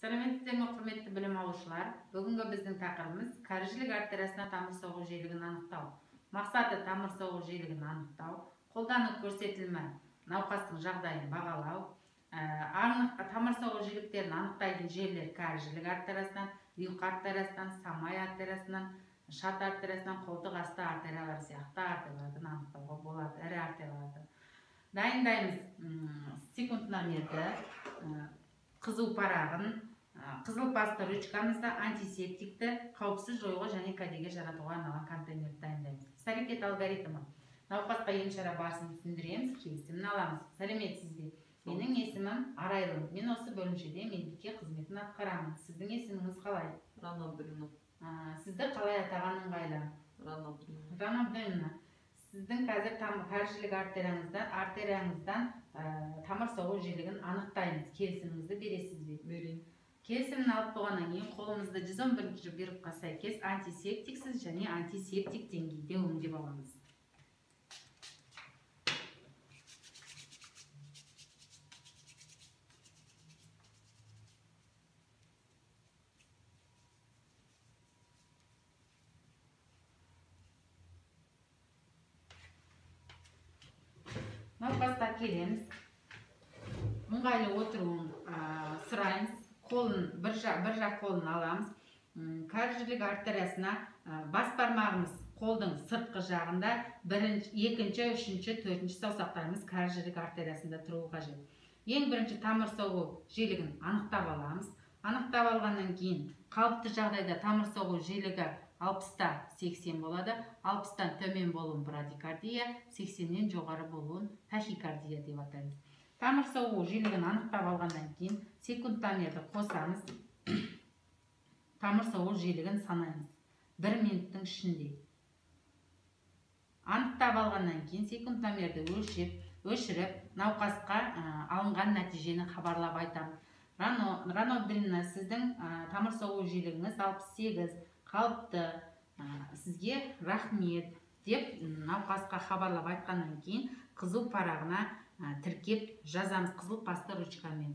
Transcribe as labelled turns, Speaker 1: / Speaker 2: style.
Speaker 1: Сәлеметсіздер ме, құрметті білім алушылар? Бүгінгі біздің тақырыбымыз кәрі жілік артериясына тамыр соғу жиілігін анықтау. Мақсаты тамыр соғу жиілігін анықтау, қолдану көрсетілімі науқастың жағдайын бағалау, тамыр соғу жиіліктерін анықтайтын жерлер кәрі жілік артериясынан, ұйқы артериясынан, самай артериясынан, шат артериясынан, қолтық асты артериялары сияқты артериялардан анықтауға болады, ірі артерияларды. Дайындаймыз секундномерді, қызу парағын, қызыл паста ручкамызды, антисептикті, қауіпсіз жоюға және кәдеге жаратуға арналған контейнерді дайындаймыз. Іс-әрекет алгоритмі. Науқасқа ем-шара барысын түсіндіреміз, келісімін аламыз. Сәлеметсіз бе? Менің есімім Арайлым. Мен осы бөлімшеде медбике қызметін атқарамын. Сіздің есіміңіз қалай?
Speaker 2: Рано Абдуллина.
Speaker 1: Сізді қалай атаған ыңғайлы?
Speaker 2: Рано Абдуллина.
Speaker 1: Рано Абдуллина. Сіздің қазір кәрі жілік артерияңыздан тамыр соғу жиілігін анықтаймыз. Келісіміңізді бересіз бе?
Speaker 2: Берейін.
Speaker 1: Келісімін алып болғаннан кейін қолымызды 111 бұйрыққа сәйкес антисептиксіз және антисептик деңгейде өңдеп аламыз. Науқасқа келеміз, ыңғайлы отыруын сұраймыз, қолын бір жақ қолын аламыз. Кәрі жілік артериясына бас бармағымыз қолдың сыртқы жағында, бірінші, екінші, үшінші, төртінші саусақтарымыз кәрі жілік артериясында тұруы қажет. Ең бірінші тамыр соғу жиілігін анықтап аламыз. Анықтап алғаннан кейін қалыпты жағдайда тамыр соғу жиілігі 60-та 80 болады. 60-тан төмен болуын брадикардия, 80-нен жоғары болуын тахикардия деп атаймыз. Тамыр соғу жиілігін анықтап алғаннан кейін секундтамерді қосамыз. Тамыр соғу жиілігін санаймыз. 1 минуттың ішінде. Анықтап алғаннан кейін секундтамерді өшіріп, науқасқа алынған нәтижені хабарлап айтамыз. Рано Абдуллина, сіздің тамыр соғу жиілігіңіз 68, қалыпты, сізге рахмет деп науқасқа хабарлап айтқаннан кейін қызу парағына тіркеп жазамыз қызыл паста ручкамен.